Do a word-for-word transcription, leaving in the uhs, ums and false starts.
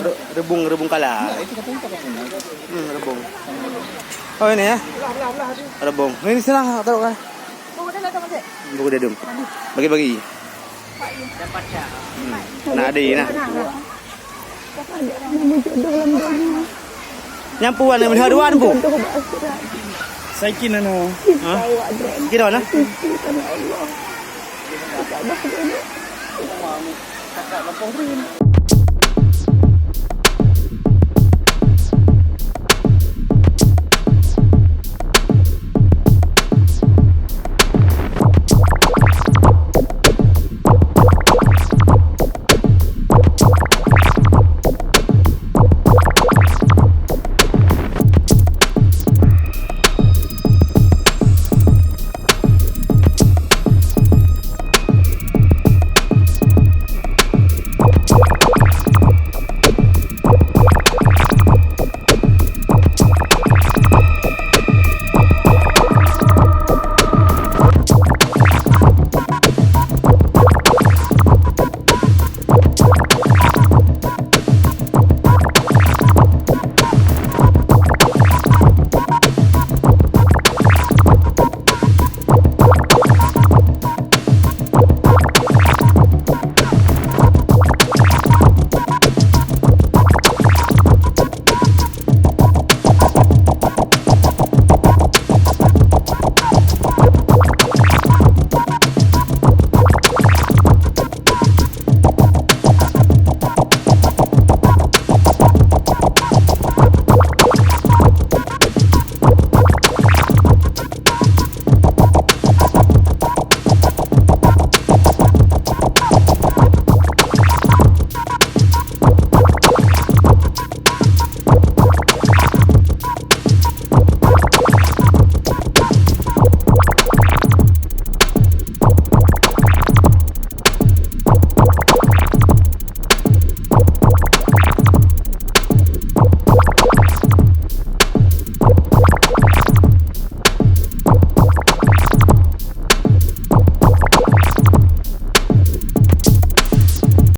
Re-, rebung, rebung kala. Hmm, rebung. Oh, ini ya. Rebung. Ini sini taruh kan. Buku dia dum. Bagi-bagi. Hmm. Nak ada nah. Nyampuan dengan dua-dua tu. Saikin anu. Ha? Kira mana?